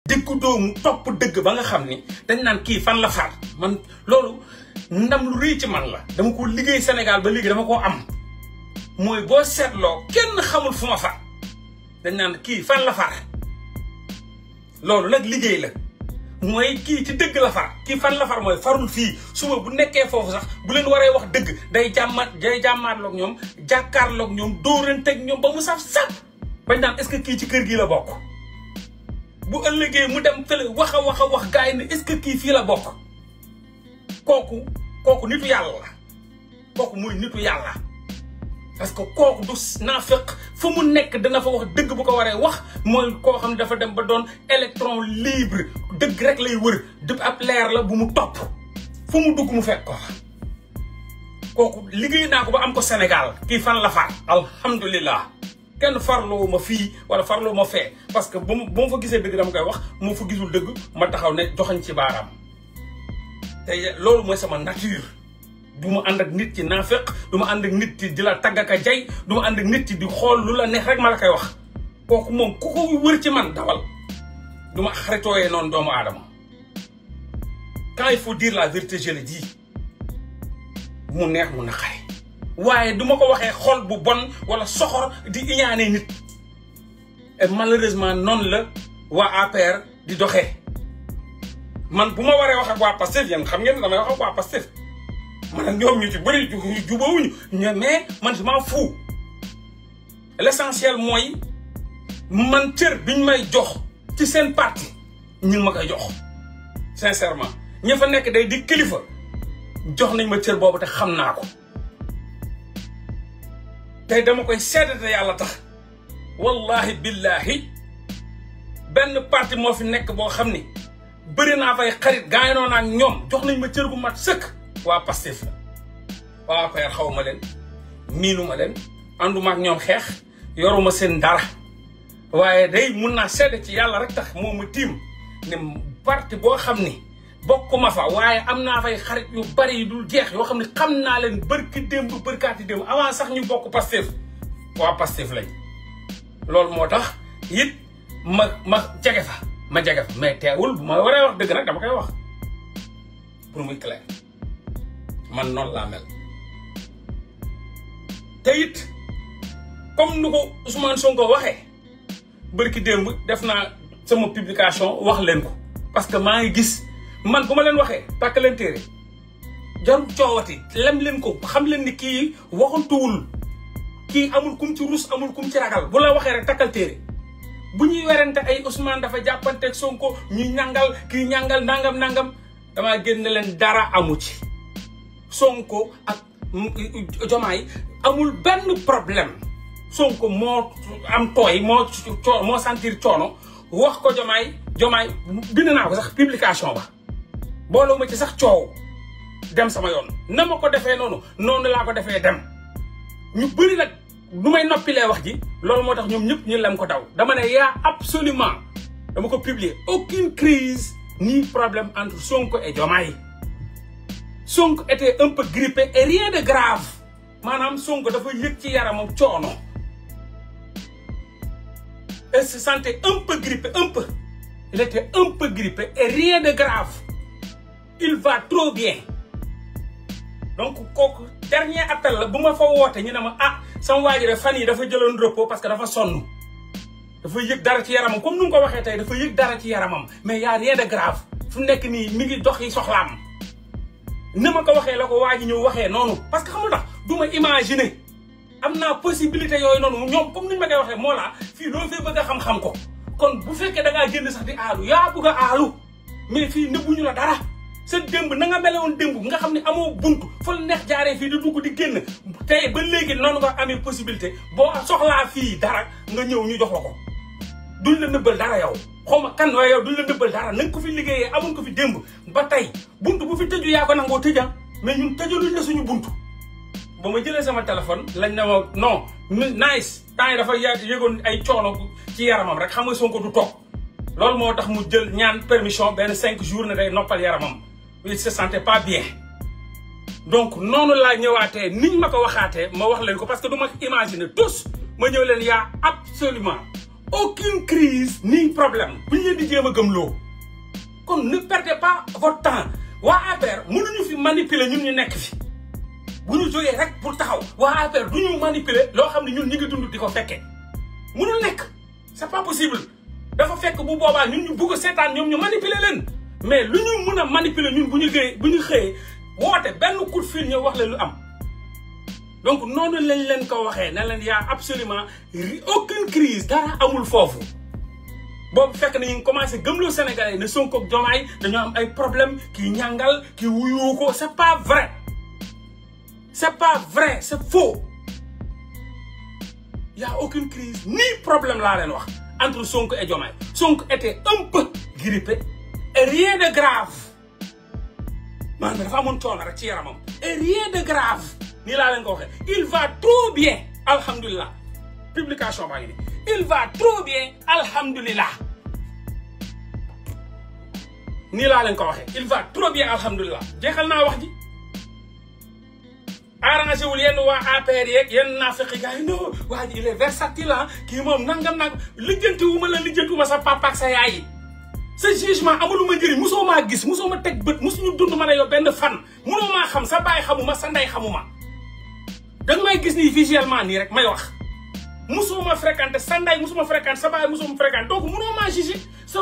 déggu doomu topp dëgg ba nga xam ni dañ naan kii fan la far man loolu ndam lu rëy ci man la dama ko liggéey Sénégal ba léegi dama koo am mooy boo seetloo kenn xamul fu ma far dañ naan kii fan la far loolu nag liggéey la mooy kii ci dëgg la far kii fan la far mooy farul fii suba bu nekkee foofu sax bu leen waree wax dëgg day jàmmaarloog ñoom jàkkaarloog ñoom dóoranteeg ñoom ba mu saf bañ naan est-ce que kii ci kër gi la bokk bu ëllëgee mu dem fële wax a wax gars yi ne est-ce que kii fii la bokk kooku nitu yàlla la kooku muy nitu yàlla parce que kooku du naafeq fu mu nekk dana fa wax dëgg bu ko waree wax mooy koo xam ne dafa dem ba doon électron libre dëgg rek lay wër dëpp ab leer la bu mu topp fu mu dugg mu fekk ko kooku liggéey naa ko ba am ko Sénégal kii fan la far alhamdulilah kenn farloo ma fii wala farloo ma fee parce que bu ma fa gisee dëgg dama koy wax moo fa gisul dëgg ma taxaw ne joxañ ci baaraam te loolu mooy sama nature du ma ànd ak nit ci naafeq du ma ànd ak nit ci di la tàggaka jay du ma ànd ak nit ci di xool lu la neex rek ma la koy wax kooku moom ku ko wër ci man dawal du ma xaritooyee noonu doomu aadama quand il faut dire la vérité je le dis mu neex mu naqari waaye du ma ko waxee xol bu bon wala soxor di iñaane nit et malheureusement noonu la waa APR di doxee man bu ma waree wax ak waa Pastef yéen xam ngeen damay wax ak waa Pastef man ak ñoom ñu ci bëri jubawuñu mais man je m'en fous l'essentiel mooy man cër biñ may jox ci seen parti ñu ngi ma koy jox sincèrement ña fa nekk day di kilifa jox nañ ma cër boobu te xam naa ko tey dama koy seddate yàlla tax wallahi billahi benn parti moo fi nekk boo xam ni bëri naa fay xarit gaañoo naa ak ñoom jox nañ ma cër gu mat sëkk waa Pastef la waa APR xaw ma leen miinu ma leen ànduma ak ñoom xeex yoruma seen dara waaye day mun naa sedd ci yàlla rek tax moo ma tiim ne parti boo xam ni bokkuma fa waaye am naa fay xarit yu bari yu dul jeex yoo xam ne xam naa leen bërki démb bërkaati démb avant sax ñu bokk Pastef waa Pastef lañ loolu moo tax it ma jege fa mais teewul bu ma waree wax dëgg nag dama koy wax pour muy clair man noonu laa mel te it comme nu ko Ousmane Sonko waxee bërki démb def naa sama publication wax leen ko parce que maa ngi gis man bu ma leen waxee tàkk leen téere jarul coowati lem leen ko xam leen ni kii waxantuwul kii amul kum ci rus amul kum ci ragal bu la waxee rek takkal téere bu ñuy werante ay Ousmane dafa jàppanteeg Sonko ñuy ñàngal kii ñàngal nangam damaa génn leen dara amu ci Sonko ak Diomaye amul benn problème Sonko moo am tooy moo sentir coono wax ko Diomaye bind naa ko sax publication ba booloo ma ci sax coow dem sama yoon na ma ko defee noonu laa ko defee dem ñu bëri nag du may noppilee wax ji loolu moo tax ñoom ñëpp ñu lem ko daw dama ne yaa absolument dama ko publier aucune crise ni problème entre Sonko et Diomaye Sonko était un peu grippé et rien de grave maanaam Sonko dafa yëg ci yaramam coono et se sentait un peu grippé il était un peu grippé et rien de grave il va trop bien donc kooku dernier appel la bu ma fa woote ñu ne ma sama waa ji de fan yi dafa jëloon repos parce que dafa sonn dafa yëg dara ci yaramam comme nu nga ko waxee tey dafa yëg dara ci yaramam mais y a rien de grave fu nekk nii mi ngi dox yi soxlaam ni ma ko waxee la ko waa ji ñëw waxee noonu parce que xamul tax du ma imaginer am naa possibilité yooyu noonu ñoom comme ni ñu ma koy waxee moo laa fii loo fee bëgg a xam-xam ko kon bu fekkee da ngaa génn sax di aalu yaa bëgg a aalu mais fii nëbbuñu la dara sa démb na nga melewoon démb nga xam ne amoo buntu fa la neex jaaree fii di dugg di génn tey ba léegi noonu nga amee possibilité boo soxlaa fii dara nga ñëw ñu jox la ko duñ la nëbbal dara yow xaw ma kan waaye yow duñ la nëbbal dara na nga ko fi liggéeyee amuñ ko fi démb ba tey buntu bu fi tëju yaa ko nangoo tëja mais ñun tëjaluñ la suñu buntu ba ma jëlee sama téléphone lañ ne ma non nice temps yi dafa yëgoon ay coono ci yaramam rek xam nga Sonko du toog loolu moo tax mu jël ñaan permission benn 5 jours ne day noppal yaramam il se sentait pas bien donc noonu laa ñëwaatee niñ ma ko waxaatee ma wax leen ko parce que du ma imaginer tous ma ñëw leen yaa absolument aucune crise ni problème bu ñu leen di jéem a gëmloo kon ne perdez pas votre temps waa APR mënuñu fi manipuler ñun ñu nekk fi bu ñu jógee rek pour taxaw waa APR du ñu manipuler loo xam ne ñun ñu ngi dund di ko fekkee mënul nekk c'est pas possible dafa fekk bu boobaa ñun ñu bugg a seetaan ñoom ñu manipuler leen mais lu ñu mën a manipuler ñun bu ñu xëyee woote benn coup de fil ñëw wax leen lu am donc noonu lañ leen ko waxee ne leen y a absolument aucune crise dara amul foofu boobu fekk na ñu ngi commencé gëmloo Sénégalais ne Sonko ak Diomaye dañoo am ay problème kii ñàngal kii wuyu ko c'est pas vrai c'est faux y a aucune crise ni problème laa leen wax entre Sonko et Diomaye. Sonko était un peu grippé et rien de grave man dafa amoon coono rek ci yaramam et rien de grave nii laa leen ko waxee il va trop bien alhamdulilah publication baa ngi nii il va trop bien alhamdulilah nii laa leen ko waxee il va trop bien alhamdulilah jeexal naa wax ji arrangé wul yenn waa APR yeeg yenn naafeq gars yi non waa ji il est versatile kii moom nangam lijjantiwuma sa papa ak sa yaay yi sa jugement amaluma njëriñ musoo maa gis musoo ma teg bët musuñu dund ma ne yow benn fan munoo maa xam sa baay xamuma sa ndey xamuma danga may gis nii visuellement nii rek may wax musoo ma fréquenté sa ndey musuma fréquenté sa baay musoo ma fréquenté donc munoo maa jugé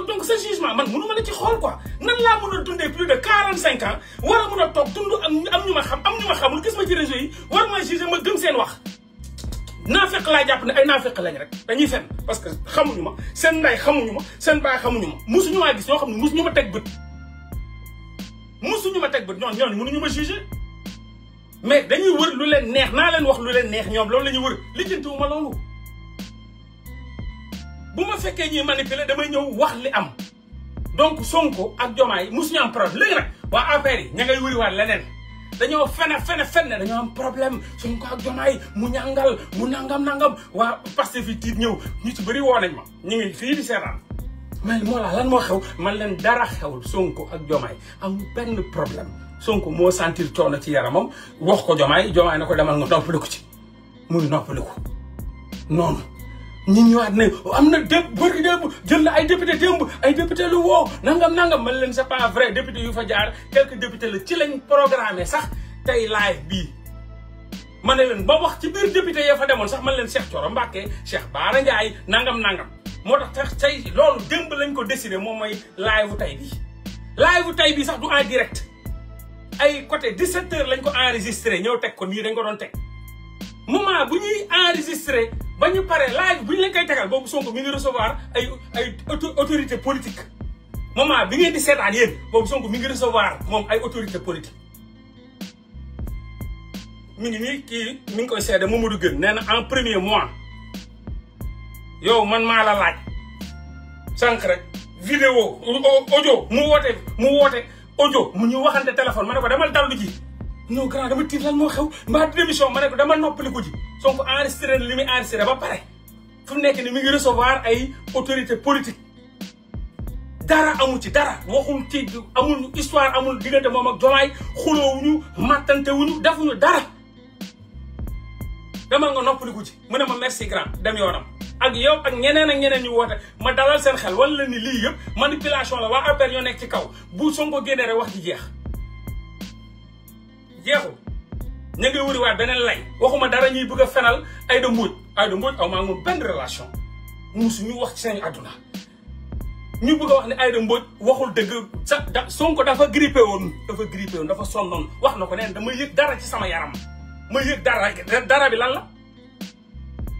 donc sa jugement man munu ma la ci xool quoi nan laa mun a dundee plus de 45 ans war a mun a toog dund am ñu ma xam am ñu ma xamul gis ma ci réseau yi war ma jugé ma gëm seen wax naafeq laa jàpp ne ay naafeq lañ rek dañuy fen parce que xamuñu ma seen ndey xamuñu ma seen baay xamuñu ma musuñu maa gis ñoo xam ne musuñu ma teg bët ñooñu mënuñu ma jugé mais dañuy wër lu leen neex naa leen wax lu leen neex ñoom loolu la ñuy wër lijjantiwu ma loolu bu ma fekkee ñuy manipuler damay ñëw wax li am donc Sonko ak Diomaye musuñu am problème léegi nag waa APR yi ña ngay wëriwaat leneen dañoo fen ne dañoo am problème Sonko ak Diomaye mu ñàngal mu nangam waa Pastef fi tiit ñëw ñu ci bëri woo nañ ma ñu ngi fii di seetaan mais moo la lan moo xew man leen dara xewul Sonko ak Diomaye am benn problème Sonko moo sentir coono ci yaramam wax ko Diomaye na ko demal nga noppaliku ci muy noppaliku noonu ñi ñëwaat ne am na bërki démb jël na ay député démb ay député lu woo nangam man leen c'est pas vrai député yu fa jaar quelques députés la ci lañ programmé sax tey live bii ma ne leen ba wax ci biir député ya fa demoon sax man leen Cheikh Thioro Mbacké Cheikh Bara Ndiaye nangam moo tax tey loolu démb lañ ko décidé moom mooy live bu tey bii sax du en direct ay côté 17h lañ ko enregistré ñëw teg ko nii dañ ko doon teg moment bu ñuy enregistré ba ñu pare live bu ñu leen koy tegal boobu Sonko mi ngi recevoir ay autorité politique moment bi ngeen di seetaan yéen boobu Sonko mi ngi recevoir moom ay autorité politique mi ngi nii kii mi ngi koy seede Mamadou Gueye nee na en premier mois yow man maa la laaj sànq rek vidéo audio mu woote audio mu ñu waxante téléphone ma ne ko demal dallu ji non grand dama tiit lan moo xew mbaa démission ma ne ko dama noppali ko ji Sonko enregistré na li muy enregistré ba pare fu mu nekk ni mi ngi recevoir ay autorité politique dara amu ci dara waxul ci amul histoire amul diggante moom ak Diomaye xuloowuñu mattante wuñu defuñu dara demal nga noppali ko ji mu ne ma merci grand dem yoonam ak yow ak ñeneen ñu woote ma dalal seen xel wala ni lii yëpp manipulation la waa APR ñoo nekk ci kaw bu Sonko génnee rek wax ji jeexul ña ngi wëriwaat beneen lay waxuma dara ñuy bëgg a fenal Aïda Mbodj aw maa moom benn relation musuñu wax ci seen àdduna ñu bëgg a wax ne Aïda Mbodj waxul dëgg Sonko dafa grippé woon dafa sonnoon wax na ko neen dama yëg dara ci sama yaram ma yëg dara bi lan la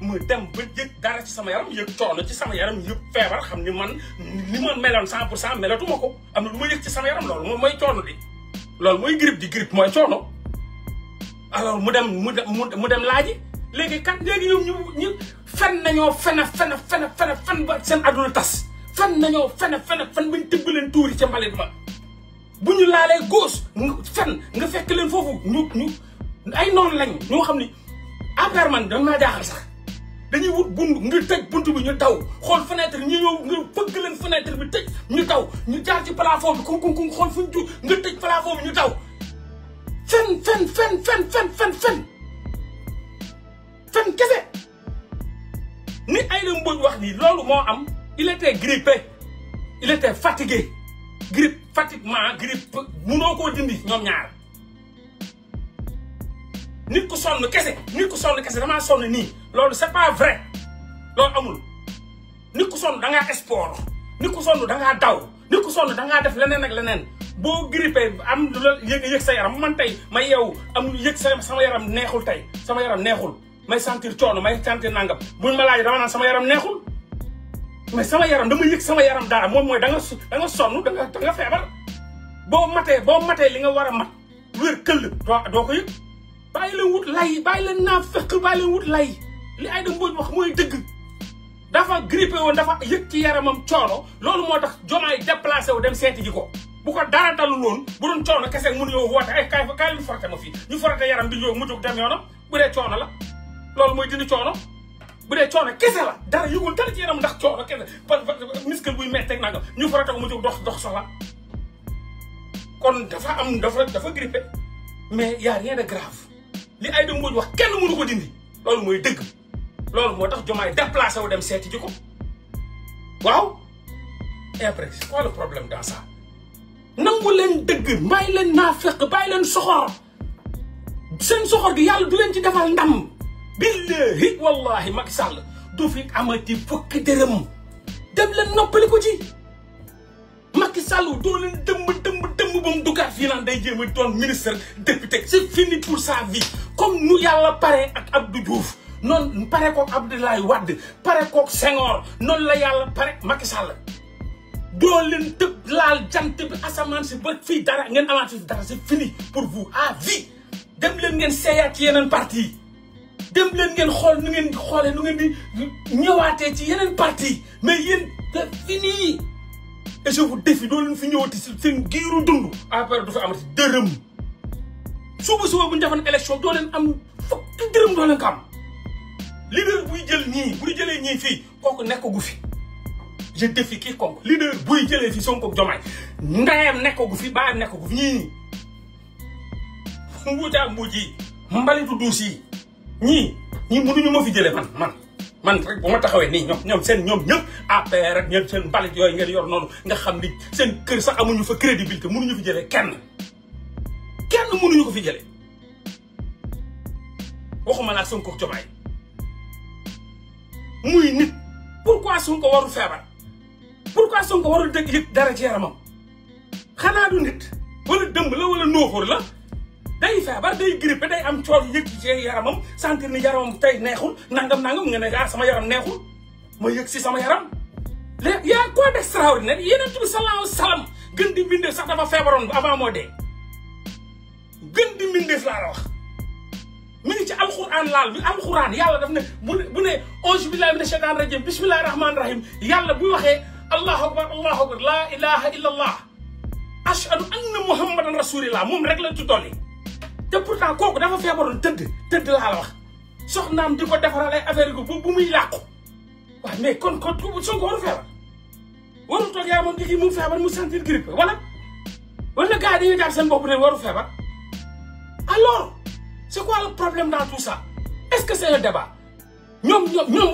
ma dem ba yëg dara ci sama yaram yëg coono ci sama yaram yëg feebar xam ni man ni ma meloon 100% melatuma ko am na lu ma yëg ci sama yaram loolu moom mooy coono di loolu mooy grippe mooy coono alors mu dem laaji léegi kat léegi ñoom ñu fen nañoo fen ba seen àdduna tas fen nañoo fen bañ tëbb leen tuuri ca mbalit ma bu ñu laalee góos fen nga fekk leen foofu ñu ay noonu lañ ñoo xam ni APR man dañ maa jaaxal sax dañuy wut nga tëj buntu bi ñu daw xool fenêtre ñu ñëw nga fëgg leen fenêtre bi tëj ñu daw ñu jaar ci plafond bi kum xool fu ñu ju nga tëj plafond bi ñu daw fen kese ni Aïda Mbodj wax nii loolu moo am il était grippé il était fatigué grippe fatiguement grippe munoo koo dindi ñoom ñaar nit ku sonn kese damaa sonn nii loolu c'est pas vrai loolu amul nit ku sonn da ngaa sport nit ku sonn da ngaa daw nit ku sonn da ngaa def leneen ak leneen boo grippé am lu la yëg sa yaram man tey ma yeewu am lu yëg sama yaram neexul tey sama yaram neexul may sentir coono may sentir nangam buñ ma laaj dama naan sama yaram neexul mais sama yaram dama yëg sama yaram dara moom mooy da nga sonn da nga feebar boo matee li nga war a mat wér këll doo ko yëg bàyyi leen wut lay bàyyi leen naa fekk bàyyi leen wut lay li Aïda Mbodj wax mooy dëgg dafa grippé woon dafa yëg ci yaramam coono loolu moo tax Diomaye déplacé wu dem seeti ji ko bu ko dara dalul woon bu doon coono kese mun yow woote ay kaay leen forate ma fii ñu forate yaram bi ñëw mu jóg dem yoonam bu dee coono la loolu mooy dindi coono bu dee coono kese la dara yëgul dara ci yaram ndax coono kese muscle buy metteeg nangam ñu forate ko mu jóg dox soxla kon dafa grippé mais y a rien de grave li Aïda Mbodj wax kenn mënu ko dindi loolu mooy dëgg loolu moo tax Diomaye déplacé wu dem seeti ji ko waaw et après c'est quoi le problème dans ça nangu leen dëgg bàyyi leen naa fekk bàyyi leen soxor seen soxor gi yàlla du leen ci defal ndam billahi wallahi Macky Sall du fi amati fukki dërëm dem leen noppali ko ci Macky Sall doo leen dëmb ba mu duggaat fii naan day jéem a doon ministre député c'est fini pour sa vie comme nu yàlla pare ak Abdou Diouf noonu pare kook Abdoulaye Wade pare kook Senghor noonu la yàlla pare Macky Sall doo leen tëb laal jant bi asamaan si ba fii dara ngeen amaat fi dara c'est fini pour vous à vie dem leen ngeen seeyaat ci yeneen parti yi dem leen ngeen xool nu ngeen di xoolee nu ngeen di ñëwaatee ci yeneen parti mais yéen c'est fini et je vous défie doo leen fi ñëwati si seen giiru dund après du fi amati dërëm suba bu ñu defoon élection doo leen am fukki dërëm doo leen ko am leader buy jëlee ñii fii kooku nekkagu fi je défie quiconque leader buy jëlee fi Sonko ak Diomaye ndeyam nekkagu fi baayam nekkagu fi ñii mbuujaak mbuuj yi mbalitu duus yi ñii mënuñu ma fi jëlee man rek bu ma taxawee nii ñoom ñëpp APR rek ñoom seen mbalit yooyu ngeen yor noonu nga xam ni seen kër sax amuñu fa crédibilité mënuñu fi jëlee kenn mënuñu ko fi jëlee waxuma laa Sonko ak Diomaye muy nit pourquoi Sonko warul feebar pourquoi Sonko warul dëgg yëg dara ci yaramam xanaa du nit wala dëmb la wala nooxóor la day feebar day grippé day am cool yëg ci yaramam sentir ni yaramam tey neexul nangam nga ne sama yaram neexul ma yëg si sama yaram léegi yaa quoi d'extraordinaire Yonent bi sallallahu alayhi wa sallam gën di mbindeef sax dafa feebaroon avant moo dee gën di mbindeef laa la wax mi ngi ci alxuraan laal bi alxuraan yàlla daf ne bu ne auzu billahi mina shaytaani rajim bismillahi rahmaani rahim yàlla buy waxee allahu akbar laa ilaha illa allah ashhadu anna muhammadan rasulillah moom rek la ci dolli te pourtant kooku dafa feebaroon tëdd laa la wax soxnaam di ko defaral ay affaire gu bu muy yàqu waaw mais kon Sonko waru feebar waru toog yaa moom di kii mu feebar mu sentir grippe wala gars yi dañuy jàpp seen bopp ne waru feebar alors c'est quoi le problème dans tout ça est-ce que c'est un débat ñoom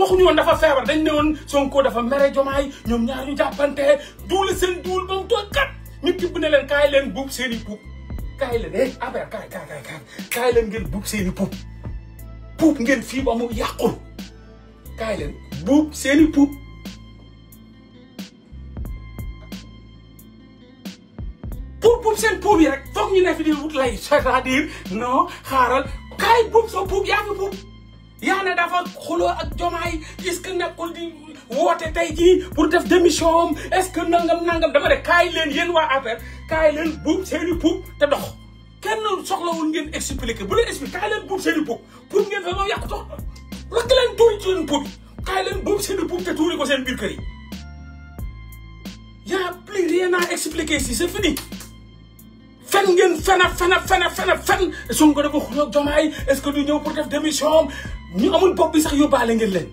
waxuñu woon dafa feebar dañ ne woon Sonko dafa mere Diomaye ñoom ñaar ñu jàppante duul seen duul ba mu toog kat ñu tibb ne leen kaay leen buub seen i puub kaay leen affaire kaay leen ngeen buub seen i puub ngeen fii ba mu yàqul kaay leen buub seen i puub buub seen puub yi rek foog ñu ne fi di wut lay c'est-à-dire non xaaral kaay buub soo puub yaa fi puub yaa ne dafa xuloo ak Diomaye est-ce que nekkul di woote tey jii pour def démission am est-ce que nangam dama ne kaay leen yéen waa affaire kaay leen buub seen i puub te dox kenn soxlawul ngeen expliquer bu leen expliquer kaay leen buub seen i puub ngeen fa moom yàqu dox lakk leen tuuy seen puub kaay leen buub seen i puub te tuuri ko seen biir kër yi y a plus rien à expliquer ici c'est fini fen ngeen fen Sonko dafa xuloo ak Diomaye est-ce que du ñëw pour def démission ñu amul bopp bi sax yóbbaale ngeen leen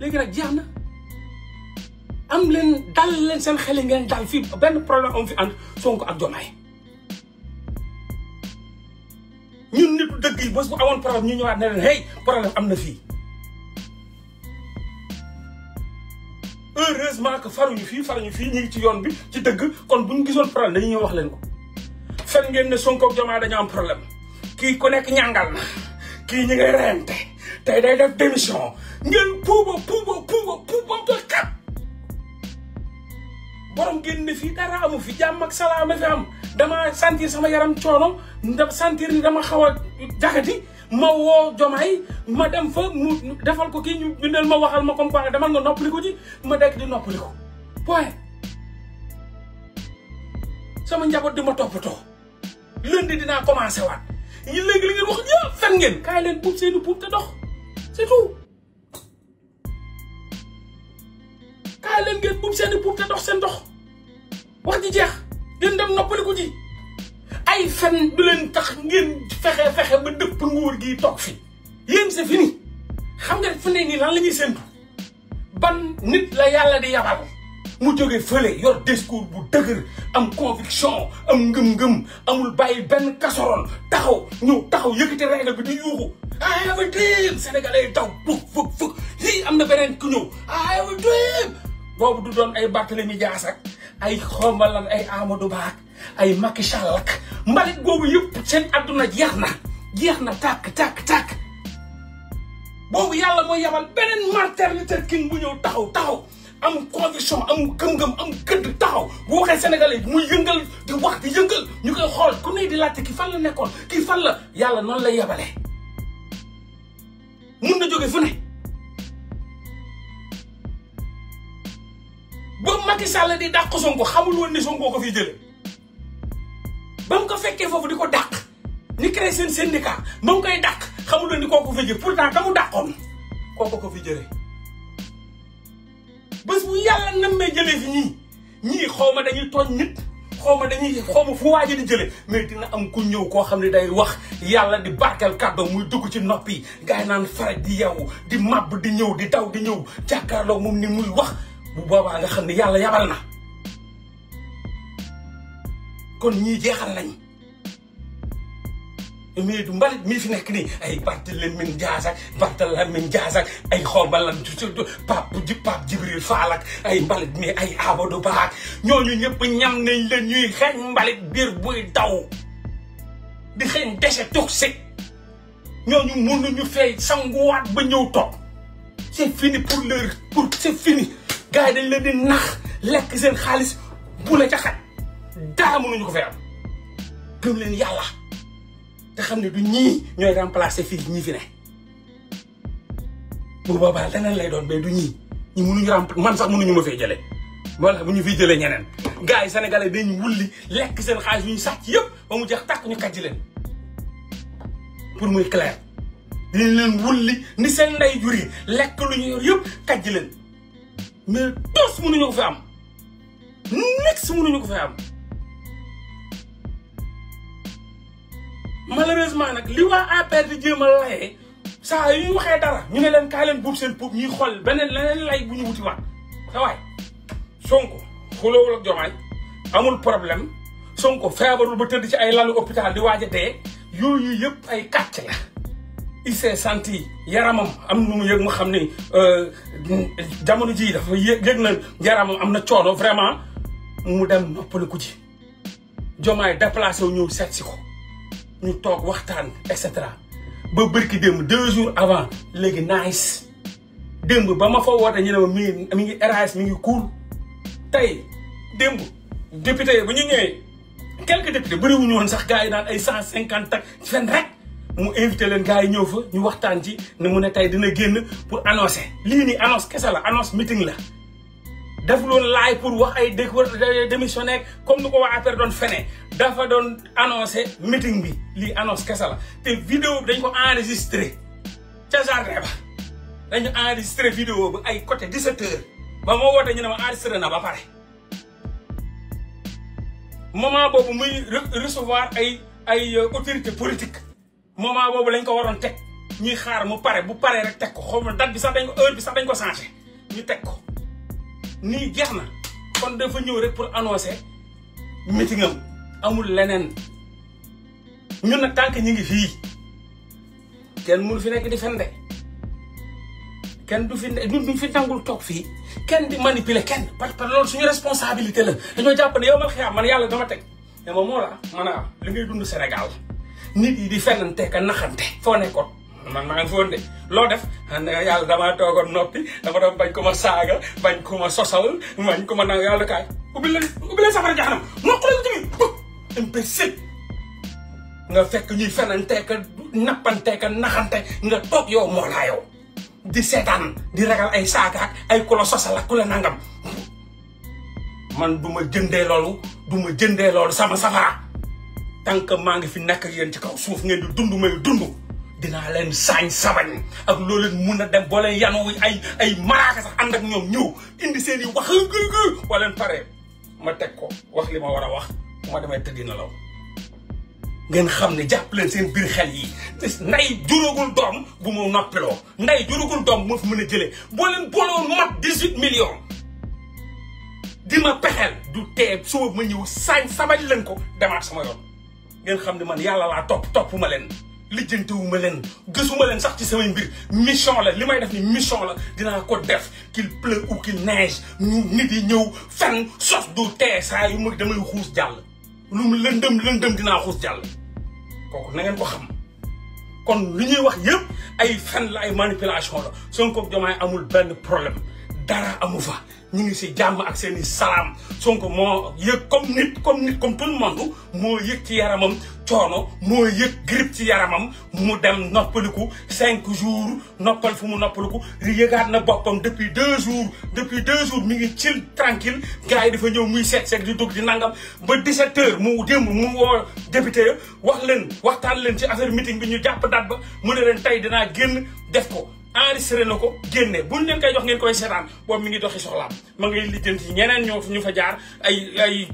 léegi nag jeex na am leen dal leen seen xel ngeen dal fii benn problème am fi ànd Sonko ak Diomaye ñun nitu dëgg yi bés bu amoon problème ñu ñëwaat ne leen hey problème am na fii. heureusement que faruñu fii ñu ngi ci yoon bi ci dëgg kon bu ñu gisoon problème dañuy ñëw wax leen ko. fen ngeen ne Sonko ak Diomaye dañu am problème kii ku nekk ñàngal na kii ñi ngay reyante tey day def démission ngeen puuba te kat borom génn ne fii dara amu fi jàmm ak salaam a fi am dama sentir sama yaram coono dama sentir ni dama xaw a jaxati ma woo Diomaye ma dem fa mu defal ko kii ñu bindal ma waxal ma comme quoi demal nga noppali ko ci ma dekk di noppali ko point sama njaboot di ma toppatoo lundi dinaa commencé waat léegi li ngeen wax ñëpp fen ngeen kaay leen puub seeni puub te dox c'est tout kaay leen ngeen puub seeni puub te dox seen dox wax ji jeex ngeen dem noppali ko ji ay fen du leen tax ngeen fexe ba dëpp nguur gi toog fi yéen c'est fini xam nga fu ne nii lan la ñuy séntu ban nit la yàlla di yabal mu jóge fële yor discours bu dëgër am conviction am ngëm-ngëm amul bàyyi benn casserole taxaw yëkkati règle bi di yuuxu I have a dream sénégalais yi taw fuk lii am na beneen ku ñëw I have a dream boobu du doon ay Barthélémy Dias ak ay xombalan ay Amadou Ba ay Macky Sall ak mbalit boobu yëpp seen adduna jeex na tàkk boobu yàlla mooy yabal beneen Martin Luther King bu ñëw taxaw am conviction am gëm-gëm am gëdd taxaw bu waxee sénégalais bi muy yëngal di wax di yëngal ñu koy xool ku ne di laajte ki fan la nekkoon kii fan la yàlla noonu lay yabalee mun na jóge fu ne ba Macky Sall di dàq Sonko xamul woon ne Sonko ko fiy jële ba mu ko fekkee foofu di ko dàq ni créé seen syndicat ba mu koy dàq xamul woon ni kooku fi jële pourtant ka mu dàqoon kooku ko fi jëlee bés bu yàlla nammee jëlee fi ñii xaw ma dañuy tooñ nit xaw ma fu waaji di jëlee mais dina am ku ñëw koo xam ne day wax yàlla di barkeel kàddoom muy dugg ci noppi gars yi naan faraj di yeewu di màbb di ñëw di daw di ñëw jàkkaarloo moom ni muy wax bu boobaa nga xam ne yàlla yabal na kon ñii jeexal nañ mais du mbalit mii fi nekk nii ay Barthélémy Dias ak ay xombalan Pape Djibril Fall ak ay mbalit mi ay Amadou Ba ñooñu ñëpp ñam nañ la ñuy xeeñ mbalit biir buy daw di xeeñ déchet toxique ñooñu mënuñu fay sanguwaat ba ñëw toog c'est fini pour c'est fini gars yi dañ leen di nax lekk seen xaalis bu la ca xaj dara mënuñu ko fay am gëm leen yàlla te xam ne du ñii ñooy remplacer fii ñii fi ne bu boobaa leneen lay doon mais du ñi mënuñu man sax mënuñu ma fay jëlee wala bu ñu fiy jëlee ñeneen gars yi sénégalais dañ wulli lekk seen xaalis yu ñu sàcc yëpp ba mu jeex tàkk ñu kàjji leen pour muy clair dañ leen wulli ni seen ndey jur yi lekk lu ñu yor yëpp kàjji leen mais tos mënuñu ko fi am next mënuñu ko fi am malheureusement nag li waa APR di jéem a layee saa yu ñu waxee dara ñu ne leen kaa leen buub seen puub ñuy xool leneen lay bu ñu wuti waat sa waay Sonko xuloowul ak Diomaye amul problème Sonko feebarul ba tëdd ci ay lalu hôpital di waaj a dee yooyu yëpp ay kàcc la il s'est senti yaramam am nu mu yëg mu xam ne jamono jii dafa yëg na yaramam am na coono vraiment mu dem noppaliku ji Diomaye déplacé wu ñëw seet si ko ñu toog waxtaan et cetera ba bërki démb 2 jours avant léegi nice démb ba ma fa woote ñu ne ma mi ngi RAS mi ngi cool tey démb député yi bu ñu ñëwee quelques députés bëriwuñu woon sax gars yi naan ay 150 ak fen rek mu invité leen gars yi ñëw fa ñu waxtaan ci ne mu ne tey dina génn pour annoncer lii nii annonce kese la annonce meeting la defuloon laay pour wax ay démissionnaire comme ni ko waa APR doon fene dafa doon annoncé meeting bi lii annonce kese la te vidéo bi dañ ko enregistré ca jardin ba dañu enregistré vidéo bi ay côté 17 heures ba moo woote ñu ne ma enregistré na ba pare moment boobu muy recevoir ay autorité politique moment boobu lañ ko waroon teg ñuy xaar mu pare bu pare rek teg ko xaw ma date bi sax dañ ko heure bi sax dañ ko changé ñu teg ko nii jeex na kon dafa ñëw rek pour annoncer meeting am amul leneen ñun nag tant que ñu ngi fii kenn mënu fi nekk di fen de kenn du fi duñ fi nangul toog fii kenn di manipuler kenn parce que loolu suñu responsabilité la dañoo jàpp ne yow mal xiyaam man yàlla dama teg ne ma moo la maanaam li ngay dund Sénégal nit yi di fennante ka naxante foo nekkoon man maa ngi foon de loo def yàlla damaa toogoon noppi dama doon bañ ko ma saaga bañ ko ma sosal bañ ko ma nang yàlla kaay ubbi leen safara jaxanam nokk leen tamit imbécile nga fekk ñuy fennante ka nappante ka naxante nga toog yow moo laa yow di seetaan di ragal ay saaga ak ay ku la sosal ak ku la nangam man du ma jëndee loolu sama safara tant que maa ngi fi nekk ak yéen ci kaw suuf ngeen di dund may dund dinaa leen saañ sabañ ak loolu leen mun a dem boo leen yanu ay maraaka sax ànd ak ñoom ñëw indi seen i wax boo leen paree ma teg ko wax li ma war a wax bu ma demee tëddi na law ngeen xam ne jàpp leen seen biir xel yi nday juragul doom bu mu noppiloo nday juragul doom moo fi mën a jëlee boo leen booloon mat 18 millions di ma pexeel du tee suba ma ñëw saañ sabañ leen ko demaat sama yoon ngeen xam ne man yàlla laa topp ma leen lijjantewuma leen gësuma leen sax ci samay mbir mission la li may def ni mission la dinaa ko def qu'il pleut ou qu'il neige ñu nit yi ñëw fen sos du tee saa yu mag damay xuus jàll lu mu lëndëm dinaa xuus jàll kooku na ngeen ko xam kon li ñuy wax yëpp ay fen la ay manipulation la Sonko ak Diomaye amul benn problème dara amu fa ñu ngi si jàmm ak seen i salaam Sonko moo yëg comme tout le monde moo yëg ci yaramam coono moo yëg grippe ci yaramam mu dem noppaliku 5 jours noppal fu mu noppaliku yëgaat na boppam depuis 2 jours mi ngi chill tranquille gars yi dafa ñëw muy seet di dugg di nangam ba 17h mu démb mu woo député waxtaan leen ci affaire meeting bi ñu jàpp date ba mu ne leen tey dinaa génn def ko enregistré na ko génne buñ leen koy jox ngeen koy seetaan boobu mi ngi doxi soxlaam ma ngay lijjanti ñeneen ñu fa jaar ay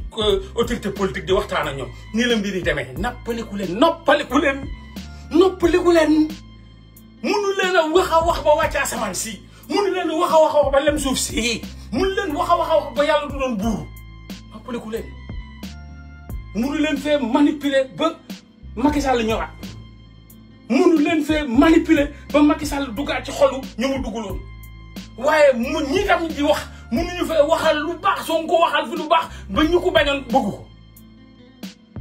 autorité politique di waxtaan ak ñoom nii la mbir yi demee noppaliku leen munu leen a wax ba wàcc asamaan si munu leen a wax ba lem suuf si munu leen wax ba yàlla du doon buur noppaliku leen munu leen fee manipuler ba Macky Sall ñëwaat munu leen fee manipuler ba Macky Sall duggaat ci xolu ñu mu dugguloon waaye mu ñi tam di wax munuñu fee waxal lu baax Sonko waxal fi lu baax ba ñu ko bañoon bëggu ko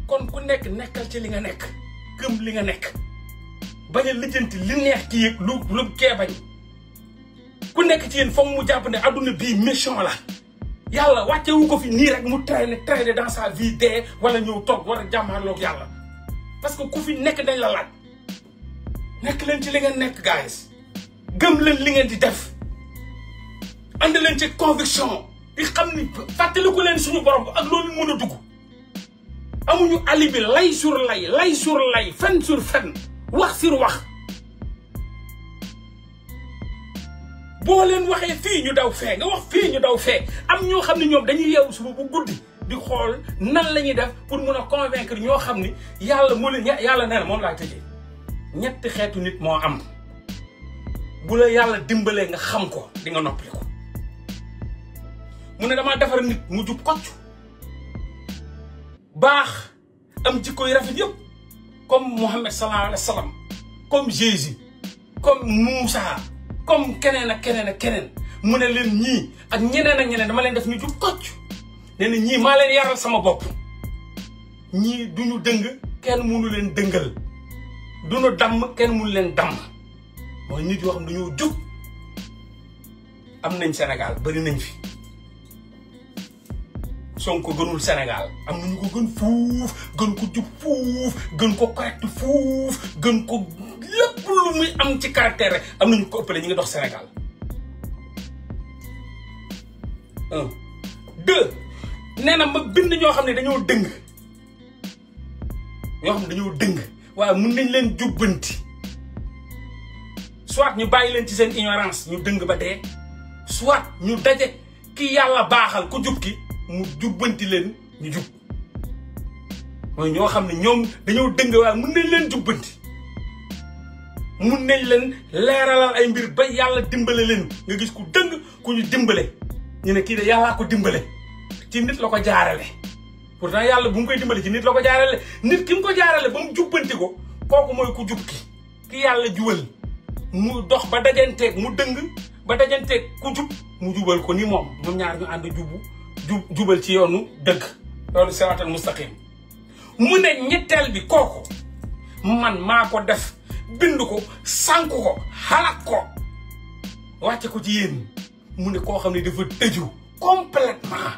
kon ku nekk nekkal ci li nga nekk gëm li nga nekk bañ a lijjanti li neex ci yëg lu kee bañ ku nekk ci yéen foog mu jàpp ne adduna bii mission la yàlla wàccewu ko fi nii rek mu traîner dans sa vie dee wala ñëw toog war a jàmmaarloog yàlla parce que ku fi nekk dañ la laaj nekk leen ci li ngeen nekk guys gëm leen li ngeen di def ànd leen ci conviction di xam ni fàttaliku leen suñu borom ak loolu mën a dugg amuñu alibi lay sur lay fen sur fen wax sur wax boo leen waxee fii ñu daw fee nga wax fii ñu daw fee am ñoo xam ne ñoom dañuy yeewu suba bu guddi di xool nan la ñuy def pour mun a convaincre ñoo xam ni yàlla moo leen yàlla nee na moom laa tëjee ñetti xeetu nit moo am bu la yàlla dimbalee nga xam ko di nga noppali ko mu ne damaa defar nit mu jub kocc baax am jikko yu rafet yëpp comme Mohammed sallallahu alayhi wa sallam comme Jésus comme Moussa comme keneen ak keneen mu ne leen ñii ak ñeneen dama leen def ñu jub kocc nee na ñii maa leen yaral sama bopp ñii duñu dëng kenn mënu leen dëngal duñu damm kenn mënu leen damm mooy nit yoo xam dañoo jub am nañ Sénégal bari nañ fi Sonko gënul Sénégal am nañu ko gën fuuf gën ko jub fuuf gën ko correct fuuf gën ko lépp lu muy am ci caractère rek am nañu ko ëppale ñu ngi dox Sénégal 1 2 nee na ma bind ñoo xam ne dañoo dëng waaye mun nañ leen jubbanti soit ñu bàyyi leen ci seen ignorance ñu dëng ba dee soit ñu daje ki yàlla baaxal ku jub ki mu jubbanti leen ñu jub mooy ñoo xam ne ñoom dañoo dëng waaye mun nañ leen jubbanti mun nañ leen leeralal ay mbir ba yàlla dimbale leen nga gis ku dëng ku ñu dimbale ñu ne kii de yàllaa ko dimbale ci nit la ko jaarale pourtant yàlla bu mu koy dimbale ci nit la ko jaarale nit ki mu ko jaarale ba mu jubbanti ko kooku mooy ku jub ki ki yàlla jubal mu dox ba dajanteeg mu dëng ba dajanteeg ku jub mu jubal ko ni moom ñoom ñaar ñu ànd jubal ci yoonu dëgg yoonu siraatal mustaqim mu ne ñetteel bi kooku man maa ko def bind ko sànk ko xalaat ko wàcce ko ci yéen mu ne koo xam ne dafa tëju complètement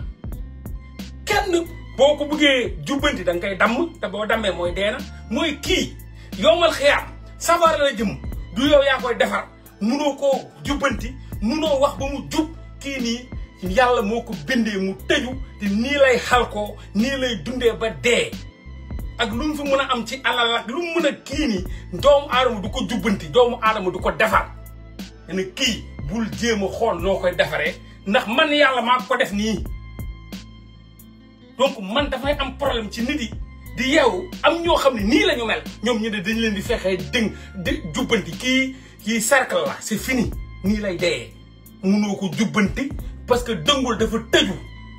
kenn boo ko bëggee jubbanti da nga koy damm te boo dammee mooy deena mooy kii yowmal xiyaam safara la jëm du yow yaa koy defar munoo koo jubbanti munoo wax ba mu jub kii nii yàlla moo ko bindee mu tëju te nii lay xal ko nii lay dundee ba dee ak lu mu fi mën a am ci alal ak lu mu mën a kii nii doomu aadama du ko jubbanti doomu aadama du ko defar ne kii bul jéem a xool noo koy defaree ndax man yàlla maa ko def nii donc man dafay am problème ci nit yi di yeewu am ñoo xam ne nii la ñu mel ñoom ñu ne dañ leen di fexee dëng di jubbanti kii cercle la c'est fini nii lay dee munoo ko jubbanti parce que dëngul dafa tëju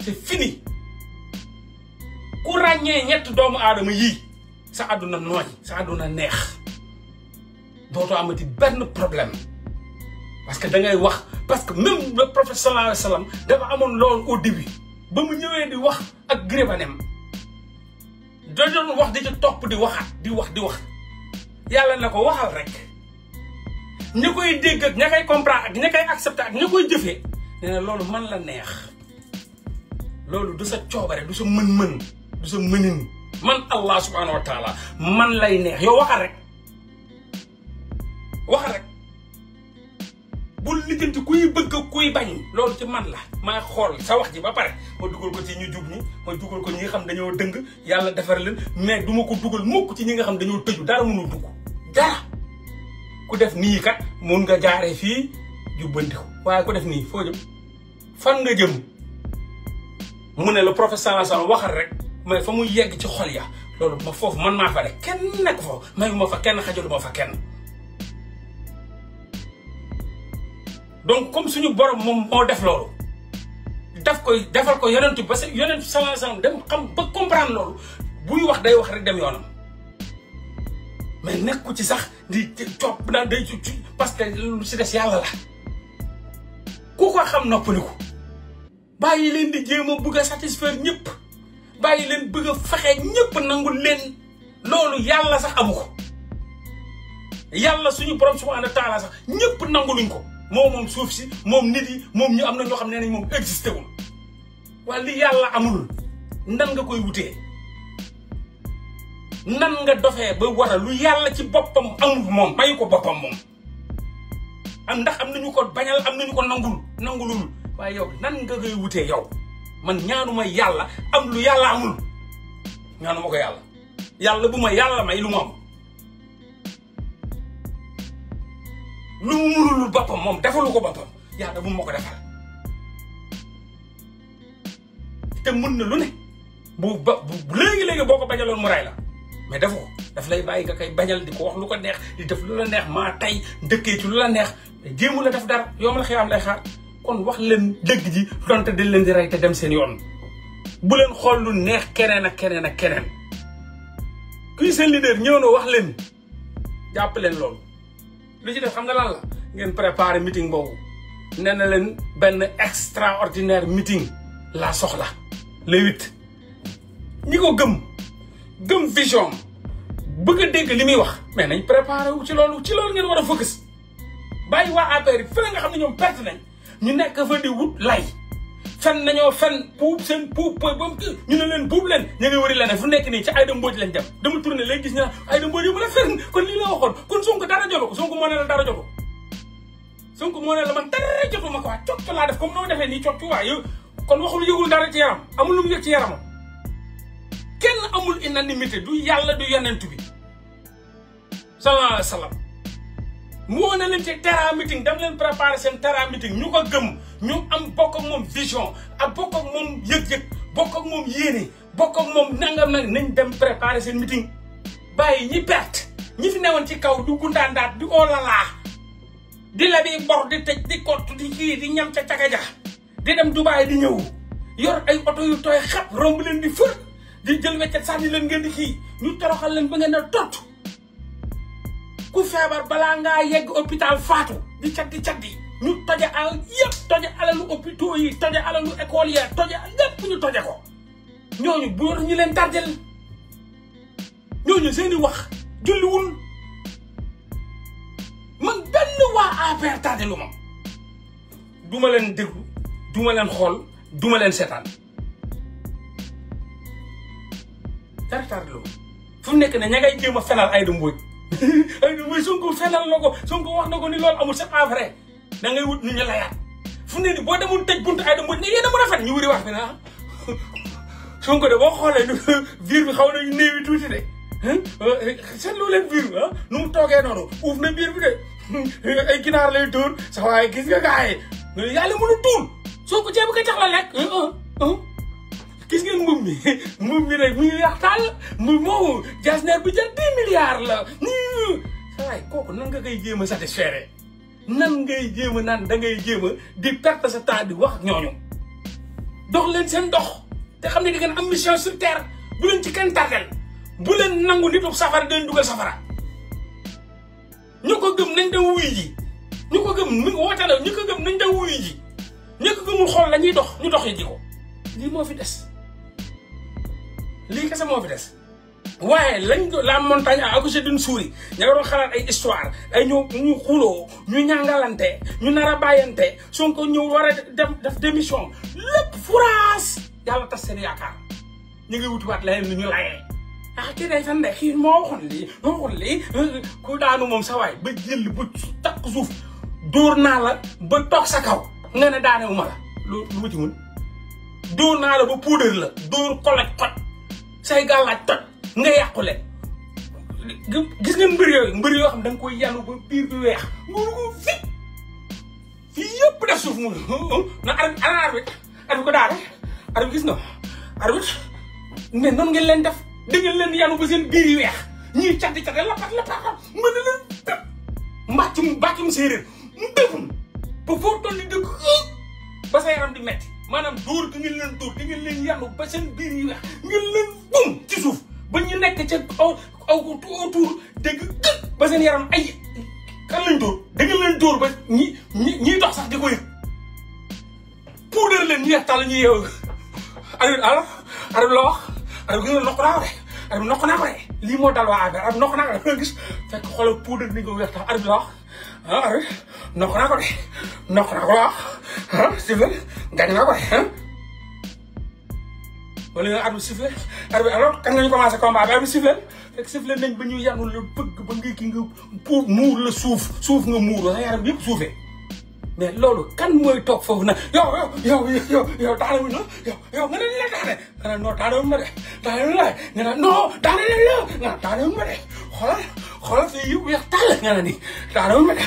c'est fini ku ràññee ñett doomu aadama yii sa àdduna nooy sa àdduna neex dootoo amati benn problème parce que da ngay wax parce que même le prophète sallallahu alayhi wa sallam dafa amoon loolu au début ba mu ñëwee di wax ak grébanem da doon wax di ci topp di waxaat di wax yàlla na ko waxal rek ña koy dégg ak ña koy comprendre ak ña koy accepter ak ña koy jëfee nee na loolu man la neex loolu du sa coobare du sa mën-mën du sa mënin man Allah subhanahu wa taala man lay neex yow waxal rek bul lijjanti kuy bëgg kuy bañ loolu ci man la maa xool sa wax ji ba pare ma dugal ko ci ñu jub ñi ma dugal ko ñi nga xam dañoo dëng yàlla defar leen mais du ma ko dugal mukk ci ñi nga xam dañoo tëju dara mënul dugg dara ku def nii kat mun nga jaaree fii jubbanti ko waaye ku def nii foo jëm fan nga jëm mu ne le prophète sallallahu alayhi wasallam waxal rek mais fa muy yegg ci xol ya loolu ma foofu man maa fa rek kenn nekk foofu mayu ma fa kenn xajalu ma fa kenn donc comme suñu borom moom moo def loolu defal ko yonent bi parce que yonent bi sallallahu alayhi wasallam dem xam ba comprendre loolu buy wax day wax rek dem yoonam mais nekku ci sax di topp naan day parce que lu si des yàlla la ku ko xam noppaliku bàyyi leen di jéem a bëgg a satisfaire ñëpp bàyyi leen bëgg a fexe ñëpp nangul leen loolu yàlla sax amu ko yàlla suñu borom subhanahu wa taala sax ñëpp nanguluñ ko moom suuf si moom nit yi moom ñu am na ñoo xam ne nañ moom existé wul waaye li yàlla amul nan nga koy wutee nan nga dofee ba war a lu yàlla ci boppam amul moom mayu ko boppam moom am ndax am nañu ko bañal am nañu ko nangulul waaye yow nan nga koy wutee yow man ñaanuma yàlla am lu yàlla amul ñaanuma ko yàlla bu ma yàlla may lu mu am lu mu mënulul boppam moom defalu ko boppam yàlla bu ma ko defal te mën na lu ne bu léegi boo ko bañaloon mu ray la mais defu ko daf lay bàyyi nga koy bañal di ko wax lu ko neex di def lu la neex maa tey dëkkee ci lu la neex jéemu la def dara yow ma la xiyaam lay xaar kon wax leen dëgg ji donte dañ leen di rey te dem seen yoon bu leen xool lu neex keneen ak keneen kuy seen leader ñëw na wax leen jàpp leen loolu lu ci def xam nga lan la ngeen préparer meeting boobu nee na leen benn extraordinaire meeting laa soxla le 8 ñi ko gëm vision bëgg a dégg li muy wax mais nañ préparer wu ci loolu ngeen war a focus bàyyi waa APR fële nga xam ne ñoom perte nañ ñu nekk fa di wut lay fen nañoo fen puub seen puub ba ñu ne leen buub leen ñu ngi wëri leneen fu nekk nii ci Aïda Mbodj lañ dem dama tourné léegi gis ñu naan Aïda Mbodj yu mën a fen kon lii la waxoon kon Sonko dara jotu ko Sonko moo ne la dara jotu Sonko moo ne la man dara jotu ma ko waa cocc laa def comme noo defee nii cocc waa yow kon waxul yëgul dara ci yaram amul lu mu yëg ci yaramam kenn amul unanimité du yàlla du yonent bi sallallahu alayhi wa sallam moo ne leen ci terrain meeting dem leen préparer seen terrain meeting ñu ko gëm ñu am bokk ak moom vision ak bokk ak moom yëg-yëg bokk ak moom yéene bokk ak moom nangam nag nañ dem préparer seen meeting bàyyi ñi perte ñi fi newoon ci kaw du gundaandaat di oolalaa di lebi bor di tëj di kott di kii di ñam ca cakaja di dem Dubaay di ñëw yor ay oto yu tooy xat romb leen di fër di jël weccet sànni leen ngeen di kii ñu toroxal leen ba ngeen a tott ku feebar balaa ngaa yegg hôpital faatu di caddi ñu toje al yëpp toje alalu hôpitaux yi toje alalu école ya toje lépp ñu toje ko ñooñu bu ñu leen tardel ñooñu seeni wax julliwul man benn waa APR tardelu ma duma leen déglu duma leen xool duma leen seetaan dara tardelu fu nekk ne ña ngay jéem a fenal Aïda Mbodj Aïda Mbodj Sonko fenal na ko Sonko wax na ko ni loolu amul c'est pas vrai da ngay wut ñu layaat fu ne ni boo demul tëj buntu Aïda Mbodj ne yéen a mën a fen ñu wuri wax fi na Sonko de boo xoolee biir bi xaw nañu néewi tuuti de seetlu leen biir bi nu mu toogee noonu uuf na biir bi de ay ginaar lay dóor sa waaye gis nga gars yi yàlla mën a tuul Sonko ceebu ko tax la lekk gis ngeen mbuum mi rek mu ngi yaxtaal mbuum moomu jasneer bi jël 10 milliards la sa waay kooku nan nga koy jéem a satisfaire nan ngay jéem a naan da ngay jéem a di perte sa temps di wax ñooñu dox leen seen dox te xam ne di ngeen am mission sur terre bu leen ci kenn tardel bu leen nangu nitu safara dañ dugal safara ñu ko gëm nañ dem wuy ji ñu ko gëm mi woote la ñu ko gëm nañ dem wuy ji ñu ko gëmul xool la ñuy dox ñu dox yi ji ko lii moo fi des lii kese moo fi des waaye lañ la montagne a accouché d'une souris ña nga doon xalaat ay histoire ay ñu xuloo ñu ñàngalante ñu nar a bàyyante Sonko ñëw war a def démission lépp furaas yàlla tas seen yaakaar ñu ngi wutiwaat leneen ni ñu layee kii day fen de kii moo waxoon lii ku daanu moom sa waay ba jël ba takk suuf dóor naa la ba toog sa kaw nga ne daanewuma la lu ma ci mun dóor naa la ba puudar la dóor kolaj toj say gàllaaj toj nga yàqule gis ngeen mbër yoo xam da nga koy yàllu ba biir bi weex nguru ko fii yëpp def suuf mu na arbitre ko daane arbitre gis nga arbitre mais noonu ngeen leen def da ngeen leen yàllu ba seen biir yi weex ñii cati lapat mën na leen mbàccum séeréer mu defum ba foo toll ni dëgg ba sa yaram di metti maanaam dóor di ngeen leen dóor di ngeen leen yàllu ba seen biir yi weex ngeen leen bum ci suuf ba ñu nekk ca aw autour dégg ba seen yaram ay kan lañ dóor da ngeen leen dóor ba ñiy dox sax di ko yëg puudar leen ñu yextal ñu yeew arbitre alors arbitre la wax arbitre gis nga nokk naa ko de arbitre nokk naa ko de lii moo dal waa affaire arbitre nokk naa ko de gis fekk xoolal puudar ni ko weex tax arbitre la wax arbitre nokk naa ko de nokk naa ko la wax sifflet gañ naa ko de wala nga arbitre sifflet arbitre alors kan nga ñu commencé combat bi arbitre sifflet fekk sifflet nañ ba ñu yanu la bëgg ba nga kii nga pour muur la suuf nga muur sa yaram yëpp suufee mais loolu kan mooy toog foofu nag yow daanewuñ la yow nga ne la daane nga ne non daanewuñ ma de daanewuñ la nga ne non daane leen la nga ne daanewuñ ma de xoolal fii yëpp weex tàll nga ne nii daanewuñ ma de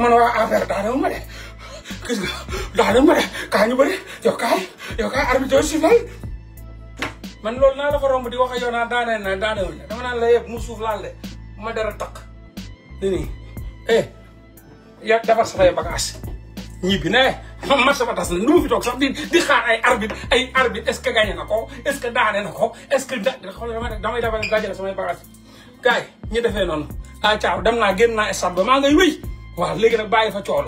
man waa affaire daanewuñ ma de gis nga daanewuñ ma de kaa ñu bëri yow kaay arbitre sifflet man loolu naa dafa romb di wax ak yow naa daanewuñ la dama naan la yëpp mu suuf laal de ma dara takk ni nii ya defar samay bagage ñibbi ne marché ba tas na nu mu fi toog sax di xaar ay arbitre est-ce que gagné na ko est-ce que daane na ko est-ce que xool damay defal dajale samay bagage gars yi ñu defee noonu caaw dem naa génn naa stade ba maa ngay wéy waaw léegi nag bàyyi fa coow